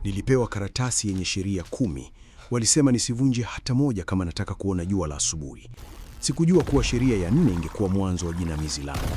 Nilipewa karatasi yenye sheria 10. Walisema nisivunje hata moja kama nataka kuona jua la asubuhi. Sikujua kuwa sheria ya nne ingekuwa mwanzo wa jinamizi langu.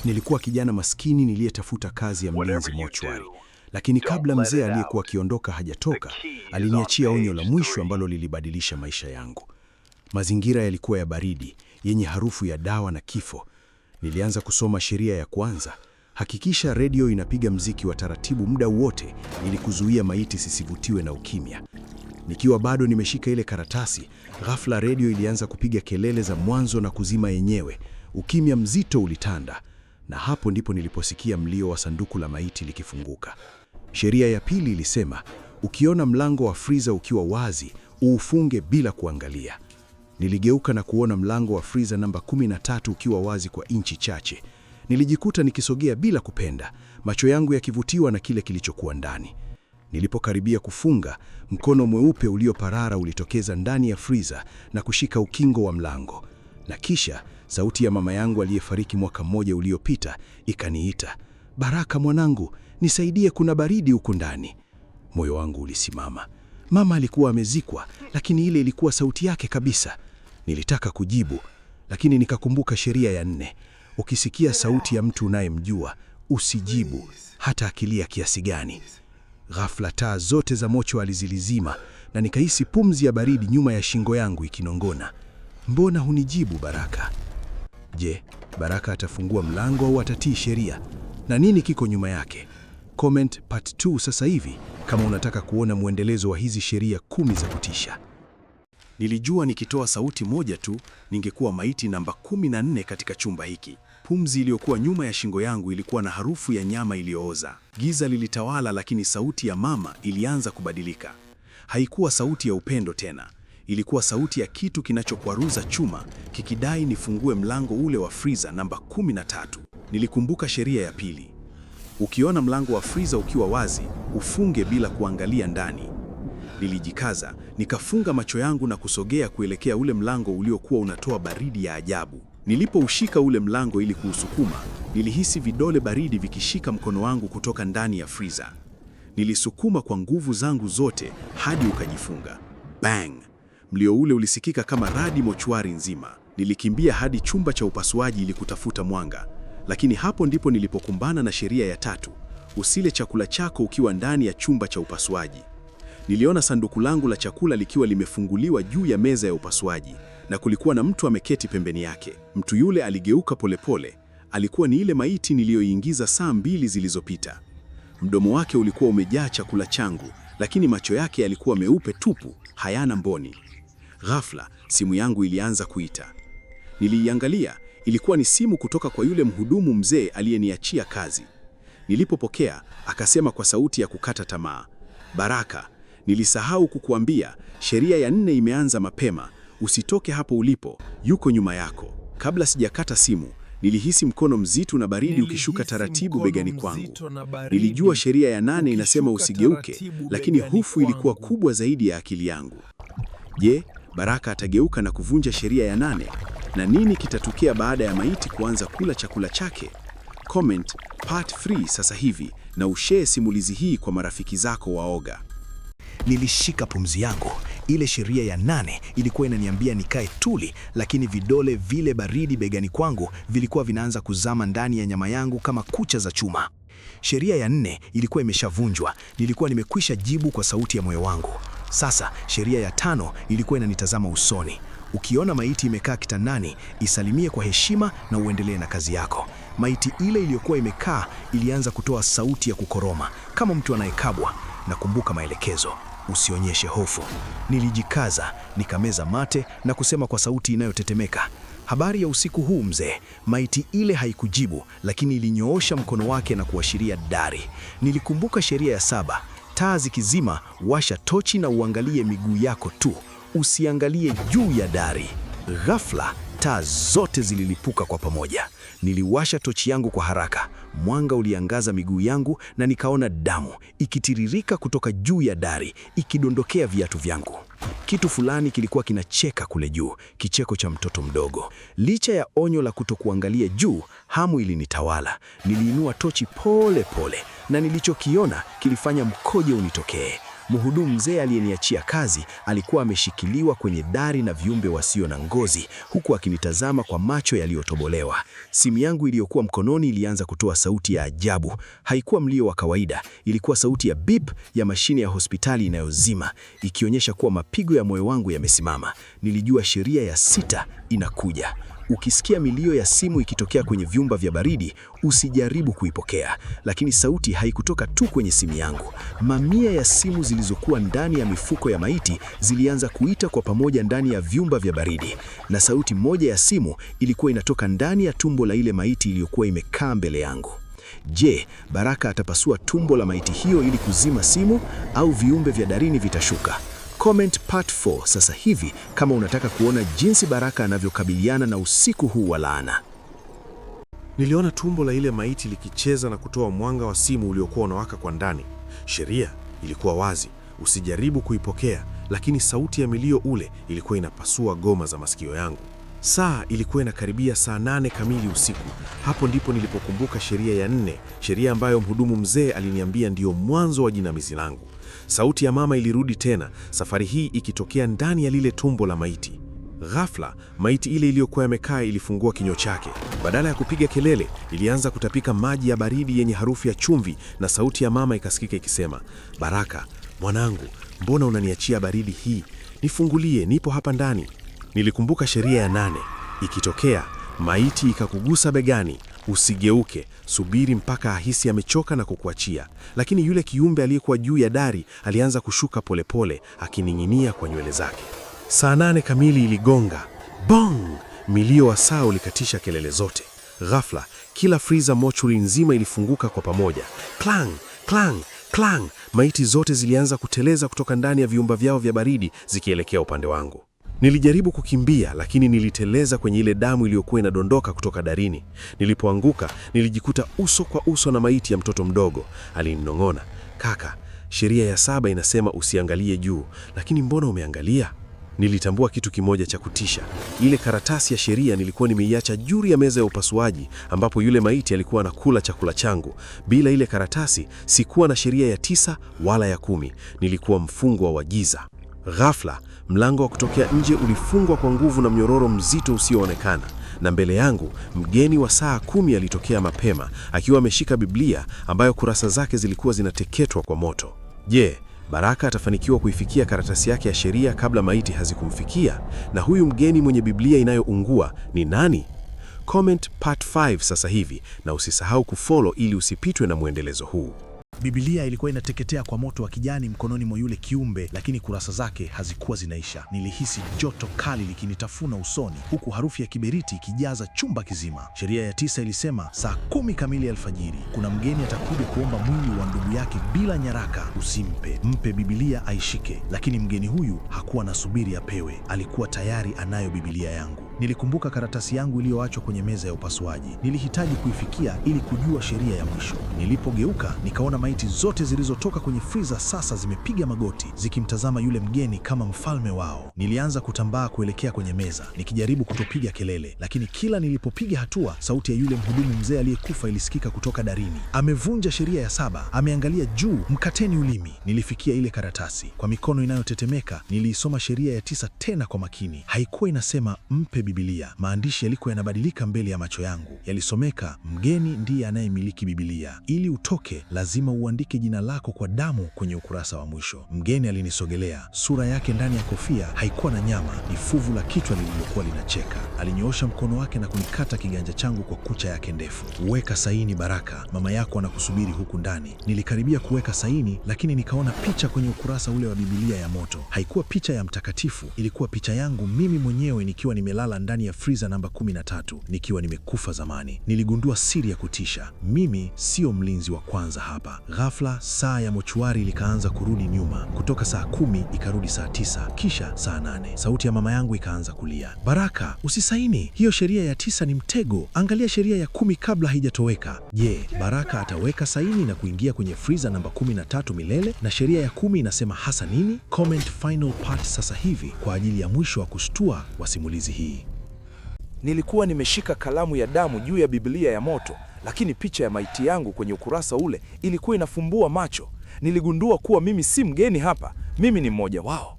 Nilikuwa kijana maskini niliyetafuta kazi ya mlinzi mochwari, lakini kabla mzee aliyekuwa akiondoka hajatoka, aliniachia onyo la mwisho ambalo lilibadilisha maisha yangu. Mazingira yalikuwa ya baridi, yenye harufu ya dawa na kifo. Nilianza kusoma sheria ya kwanza: hakikisha redio inapiga mziki wa taratibu muda wote ili kuzuia maiti zisivutiwe na ukimya. Nikiwa bado nimeshika ile karatasi, ghafla redio ilianza kupiga kelele za mwanzo na kuzima yenyewe. Ukimya mzito ulitanda, na hapo ndipo niliposikia mlio wa sanduku la maiti likifunguka. Sheria ya pili ilisema, ukiona mlango wa friza ukiwa wazi, uufunge bila kuangalia. Niligeuka na kuona mlango wa friza namba 13 ukiwa wazi kwa inchi chache. Nilijikuta nikisogea bila kupenda, macho yangu yakivutiwa na kile kilichokuwa ndani. Nilipokaribia kufunga, mkono mweupe ulioparara ulitokeza ndani ya friza na kushika ukingo wa mlango. Na kisha sauti ya mama yangu aliyefariki mwaka mmoja uliopita ikaniita, "Baraka mwanangu, nisaidie, kuna baridi huku ndani." Moyo wangu ulisimama. Mama alikuwa amezikwa, lakini ile ilikuwa sauti yake kabisa. Nilitaka kujibu, lakini nikakumbuka sheria ya nne: ukisikia sauti ya mtu unayemjua usijibu, hata akilia kiasi gani. Ghafla taa zote za mochwari zilizima na nikahisi pumzi ya baridi nyuma ya shingo yangu ikinong'ona, "Mbona hunijibu, Baraka?" Je, Baraka atafungua mlango au atatii sheria? Na nini kiko nyuma yake? Comment part 2 sasa hivi kama unataka kuona mwendelezo wa hizi sheria 10 za kutisha. Nilijua nikitoa sauti moja tu ningekuwa maiti namba 14 katika chumba hiki. Pumzi iliyokuwa nyuma ya shingo yangu ilikuwa na harufu ya nyama iliyooza. Giza lilitawala, lakini sauti ya mama ilianza kubadilika. Haikuwa sauti ya upendo tena. Ilikuwa sauti ya kitu kinachokwaruza chuma, kikidai nifungue mlango ule wa friza namba 13. Nilikumbuka sheria ya pili: ukiona mlango wa friza ukiwa wazi, ufunge bila kuangalia ndani. Nilijikaza, nikafunga macho yangu na kusogea kuelekea ule mlango uliokuwa unatoa baridi ya ajabu. Nilipoushika ule mlango ili kuusukuma, nilihisi vidole baridi vikishika mkono wangu kutoka ndani ya friza. Nilisukuma kwa nguvu zangu zote hadi ukajifunga. Bang! Mlio ule ulisikika kama radi mochwari nzima. Nilikimbia hadi chumba cha upasuaji ili kutafuta mwanga, lakini hapo ndipo nilipokumbana na sheria ya tatu: usile chakula chako ukiwa ndani ya chumba cha upasuaji. Niliona sanduku langu la chakula likiwa limefunguliwa juu ya meza ya upasuaji na kulikuwa na mtu ameketi pembeni yake. Mtu yule aligeuka polepole. Alikuwa ni ile maiti niliyoiingiza saa 2 zilizopita. Mdomo wake ulikuwa umejaa chakula changu, lakini macho yake yalikuwa meupe tupu, hayana mboni. Ghafla simu yangu ilianza kuita. Niliiangalia, ilikuwa ni simu kutoka kwa yule mhudumu mzee aliyeniachia kazi. Nilipopokea, akasema kwa sauti ya kukata tamaa, "Baraka, nilisahau kukuambia, sheria ya nne imeanza mapema. Usitoke hapo ulipo, yuko nyuma yako." Kabla sijakata simu, nilihisi mkono mzito na baridi ukishuka Nilihisi taratibu mkono begani kwangu. mzito na Nilijua baridi sheria ya nane inasema ukishuka usigeuke, taratibu lakini begani hofu ilikuwa kwangu. kubwa zaidi ya akili yangu. Je, Baraka atageuka na kuvunja sheria ya nane? Na nini kitatokea baada ya maiti kuanza kula chakula chake? Comment part 3 sasa hivi na ushare simulizi hii kwa marafiki zako waoga. Nilishika pumzi yangu. Ile sheria ya nane ilikuwa inaniambia nikae tuli, lakini vidole vile baridi begani kwangu vilikuwa vinaanza kuzama ndani ya nyama yangu kama kucha za chuma. Sheria ya nne ilikuwa imeshavunjwa. Nilikuwa nimekwisha jibu kwa sauti ya moyo wangu. Sasa sheria ya tano ilikuwa inanitazama usoni. Ukiona maiti imekaa kitandani, isalimie kwa heshima na uendelee na kazi yako. Maiti ile iliyokuwa imekaa ilianza kutoa sauti ya kukoroma kama mtu anayekabwa. Nakumbuka maelekezo, usionyeshe hofu. Nilijikaza, nikameza mate na kusema kwa sauti inayotetemeka, "Habari ya usiku huu, mzee." Maiti ile haikujibu, lakini ilinyoosha mkono wake na kuashiria dari. Nilikumbuka sheria ya saba: taa zikizima, washa tochi na uangalie miguu yako tu, usiangalie juu ya dari. Ghafla taa zote zililipuka kwa pamoja. Niliwasha tochi yangu kwa haraka. Mwanga uliangaza miguu yangu na nikaona damu ikitiririka kutoka juu ya dari, ikidondokea viatu vyangu. Kitu fulani kilikuwa kinacheka kule juu, kicheko cha mtoto mdogo. Licha ya onyo la kutokuangalia juu, hamu ilinitawala. Niliinua tochi pole pole, na nilichokiona kilifanya mkojo unitokee. Mhudumu mzee aliyeniachia kazi alikuwa ameshikiliwa kwenye dari na viumbe wasio na ngozi, huku akinitazama kwa macho yaliyotobolewa. Simu yangu iliyokuwa mkononi ilianza kutoa sauti ya ajabu. Haikuwa mlio wa kawaida, ilikuwa sauti ya beep ya mashine ya hospitali inayozima, ikionyesha kuwa mapigo ya moyo wangu yamesimama. Nilijua sheria ya sita inakuja. Ukisikia milio ya simu ikitokea kwenye vyumba vya baridi, usijaribu kuipokea. Lakini sauti haikutoka tu kwenye simu yangu. Mamia ya simu zilizokuwa ndani ya mifuko ya maiti zilianza kuita kwa pamoja ndani ya vyumba vya baridi, na sauti moja ya simu ilikuwa inatoka ndani ya tumbo la ile maiti iliyokuwa imekaa mbele yangu. Je, Baraka atapasua tumbo la maiti hiyo ili kuzima simu au viumbe vya darini vitashuka? Comment part 4 sasa hivi kama unataka kuona jinsi Baraka anavyokabiliana na usiku huu wa laana. Niliona tumbo la ile maiti likicheza na kutoa mwanga wa simu uliokuwa unawaka kwa ndani. Sheria ilikuwa wazi, usijaribu kuipokea, lakini sauti ya milio ule ilikuwa inapasua goma za masikio yangu. Saa ilikuwa inakaribia saa 8 kamili usiku. Hapo ndipo nilipokumbuka sheria ya nne, sheria ambayo mhudumu mzee aliniambia ndiyo mwanzo wa jinamizi langu. Sauti ya mama ilirudi tena, safari hii ikitokea ndani ya lile tumbo la maiti. Ghafla, maiti ile iliyokuwa imekaa ilifungua kinywa chake. Badala ya kupiga kelele, ilianza kutapika maji ya baridi yenye harufu ya chumvi, na sauti ya mama ikasikika ikisema, Baraka, mwanangu, mbona unaniachia baridi hii? Nifungulie, nipo hapa ndani. Nilikumbuka sheria ya nane. Ikitokea maiti ikakugusa begani, usigeuke, subiri mpaka ahisi amechoka na kukuachia. Lakini yule kiumbe aliyekuwa juu ya dari alianza kushuka polepole, akining'inia kwa nywele zake. Saa 8 kamili iligonga. Bong! Milio wa saa ulikatisha kelele zote. Ghafla, kila friza mochuri nzima ilifunguka kwa pamoja. Klang, klang, klang! Maiti zote zilianza kuteleza kutoka ndani ya vyumba vyao vya baridi zikielekea upande wangu. Nilijaribu kukimbia lakini niliteleza kwenye ile damu iliyokuwa inadondoka kutoka darini. Nilipoanguka, nilijikuta uso kwa uso na maiti ya mtoto mdogo. Alininong'ona, "Kaka, sheria ya saba inasema usiangalie juu, lakini mbona umeangalia?" Nilitambua kitu kimoja cha kutisha. Ile karatasi ya sheria nilikuwa nimeiacha juu ya meza ya upasuaji ambapo yule maiti alikuwa anakula chakula changu. Bila ile karatasi, sikuwa na sheria ya tisa wala ya 10. Nilikuwa mfungwa wa giza. Ghafla, mlango wa kutokea nje ulifungwa kwa nguvu na mnyororo mzito usioonekana, na mbele yangu mgeni wa saa 10 alitokea mapema akiwa ameshika Biblia ambayo kurasa zake zilikuwa zinateketwa kwa moto. Je, Baraka atafanikiwa kuifikia karatasi yake ya sheria kabla maiti hazikumfikia? Na huyu mgeni mwenye Biblia inayoungua ni nani? Comment part 5 sasa hivi na usisahau kufollow ili usipitwe na mwendelezo huu. Biblia ilikuwa inateketea kwa moto wa kijani mkononi mwa yule kiumbe, lakini kurasa zake hazikuwa zinaisha. Nilihisi joto kali likinitafuna usoni, huku harufu ya kiberiti ikijaza chumba kizima. Sheria ya tisa ilisema saa 10 kamili alfajiri, kuna mgeni atakuja kuomba mwili wa ndugu yake bila nyaraka. Usimpe, mpe Biblia aishike. Lakini mgeni huyu hakuwa nasubiri apewe, alikuwa tayari anayo Biblia yangu. Nilikumbuka karatasi yangu iliyoachwa kwenye meza ya upasuaji. Nilihitaji kuifikia ili kujua sheria ya mwisho. Nilipogeuka nikaona maiti zote zilizotoka kwenye friza sasa zimepiga magoti zikimtazama yule mgeni kama mfalme wao. Nilianza kutambaa kuelekea kwenye meza nikijaribu kutopiga kelele, lakini kila nilipopiga hatua, sauti ya yule mhudumu mzee aliyekufa ilisikika kutoka darini. Amevunja sheria ya saba, ameangalia juu, mkateni ulimi. Nilifikia ile karatasi kwa mikono inayotetemeka. Niliisoma sheria ya tisa tena kwa makini. Haikuwa inasema mpe Biblia. Maandishi yalikuwa yanabadilika mbele ya macho yangu. Yalisomeka, mgeni ndiye anayemiliki Biblia. Ili utoke, lazima uandike jina lako kwa damu kwenye ukurasa wa mwisho. Mgeni alinisogelea. Sura yake ndani ya kofia haikuwa na nyama, ni fuvu la kichwa lililokuwa linacheka. Alinyoosha mkono wake na kunikata kiganja changu kwa kucha yake ndefu. Weka saini Baraka, mama yako anakusubiri huku ndani. Nilikaribia kuweka saini, lakini nikaona picha kwenye ukurasa ule wa Biblia ya moto. Haikuwa picha ya mtakatifu, ilikuwa picha yangu mimi mwenyewe nikiwa nimelala nililala ndani ya friza namba 13 nikiwa nimekufa zamani. Niligundua siri ya kutisha. Mimi sio mlinzi wa kwanza hapa. Ghafla saa ya mochuari likaanza kurudi nyuma, kutoka saa 10 ikarudi saa 9, kisha saa 8. Sauti ya mama yangu ikaanza kulia, Baraka, usisaini hiyo sheria ya 9 ni mtego. Angalia sheria ya 10 kabla haijatoweka. Je, Baraka ataweka saini na kuingia kwenye friza namba 13 milele? Na sheria ya 10 inasema hasa nini? Comment final part sasa hivi kwa ajili ya mwisho wa kushtua wa simulizi hii. Nilikuwa nimeshika kalamu ya damu juu ya Biblia ya moto, lakini picha ya maiti yangu kwenye ukurasa ule ilikuwa inafumbua macho. Niligundua kuwa mimi si mgeni hapa, mimi ni mmoja wao.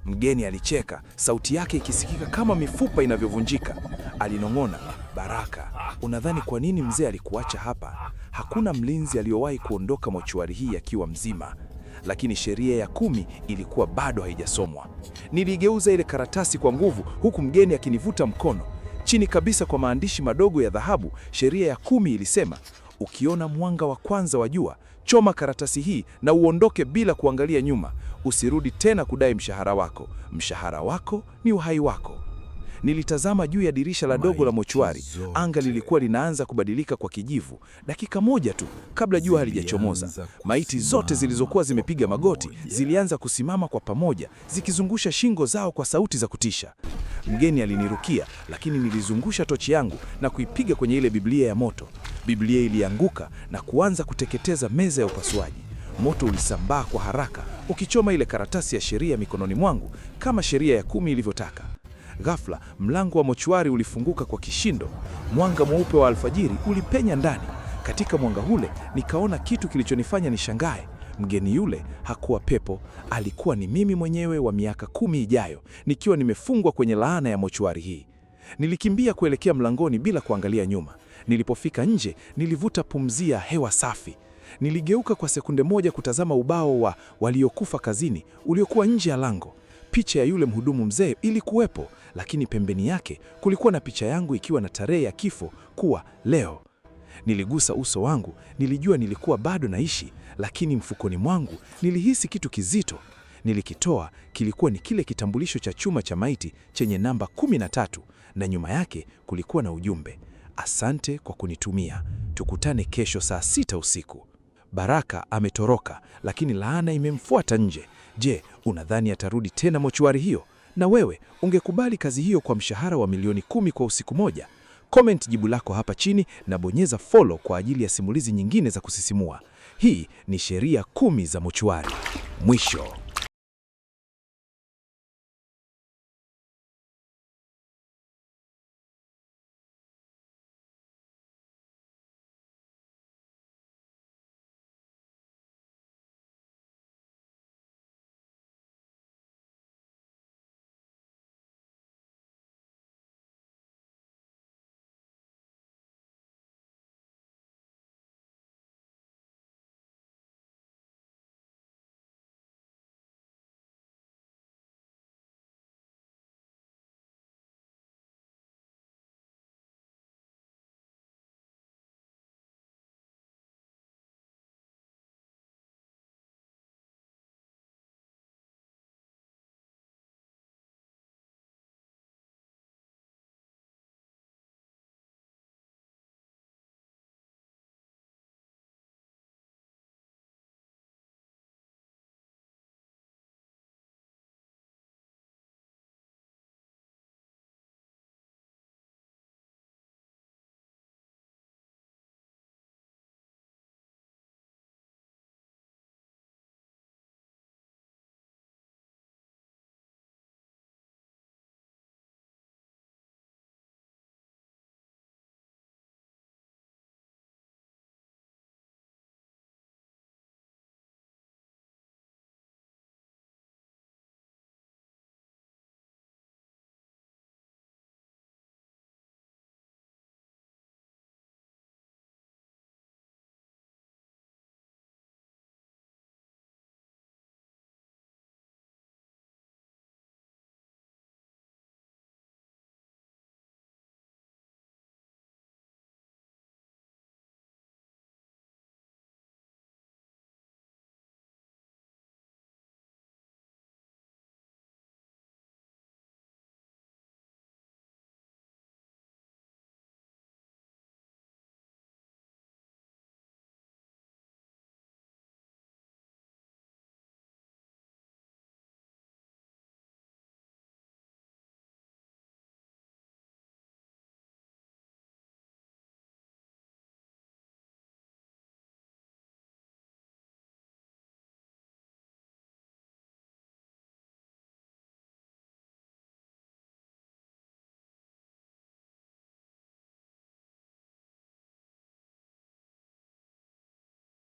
Mgeni alicheka, sauti yake ikisikika kama mifupa inavyovunjika. Alinong'ona, Baraka, unadhani kwa nini mzee alikuacha hapa? Hakuna mlinzi aliyowahi kuondoka mochuari hii akiwa mzima. Lakini sheria ya 10 ilikuwa bado haijasomwa. Niligeuza ile karatasi kwa nguvu, huku mgeni akinivuta mkono. Chini kabisa kwa maandishi madogo ya dhahabu, sheria ya 10 ilisema, ukiona mwanga wa kwanza wa jua, choma karatasi hii na uondoke bila kuangalia nyuma. Usirudi tena kudai mshahara wako. Mshahara wako ni uhai wako. Nilitazama juu ya dirisha la dogo la mochuari. Anga lilikuwa linaanza kubadilika kwa kijivu. Dakika moja tu kabla jua halijachomoza, maiti zote zilizokuwa zimepiga magoti zilianza kusimama kwa pamoja, zikizungusha shingo zao kwa sauti za kutisha. Mgeni alinirukia, lakini nilizungusha tochi yangu na kuipiga kwenye ile Biblia ya moto. Biblia ilianguka na kuanza kuteketeza meza ya upasuaji. Moto ulisambaa kwa haraka, ukichoma ile karatasi ya sheria mikononi mwangu kama sheria ya 10 ilivyotaka. Ghafla mlango wa mochuari ulifunguka kwa kishindo. Mwanga mweupe wa alfajiri ulipenya ndani. Katika mwanga ule nikaona kitu kilichonifanya nishangae. Mgeni yule hakuwa pepo, alikuwa ni mimi mwenyewe wa miaka 10 ijayo, nikiwa nimefungwa kwenye laana ya mochuari hii. Nilikimbia kuelekea mlangoni bila kuangalia nyuma. Nilipofika nje, nilivuta pumzi ya hewa safi. Niligeuka kwa sekunde moja kutazama ubao wa waliokufa kazini uliokuwa nje ya lango. Picha ya yule mhudumu mzee ilikuwepo, lakini pembeni yake kulikuwa na picha yangu ikiwa na tarehe ya kifo kuwa leo. Niligusa uso wangu, nilijua nilikuwa bado naishi, lakini mfukoni mwangu nilihisi kitu kizito. Nilikitoa, kilikuwa ni kile kitambulisho cha chuma cha maiti chenye namba 13, na nyuma yake kulikuwa na ujumbe: asante kwa kunitumia, tukutane kesho saa 6 usiku. Baraka ametoroka, lakini laana imemfuata nje. Je, unadhani atarudi tena mochuari hiyo? Na wewe ungekubali kazi hiyo kwa mshahara wa milioni 10 kwa usiku moja? Comment jibu lako hapa chini na bonyeza follow kwa ajili ya simulizi nyingine za kusisimua. Hii ni Sheria 10 za Mochuari. Mwisho.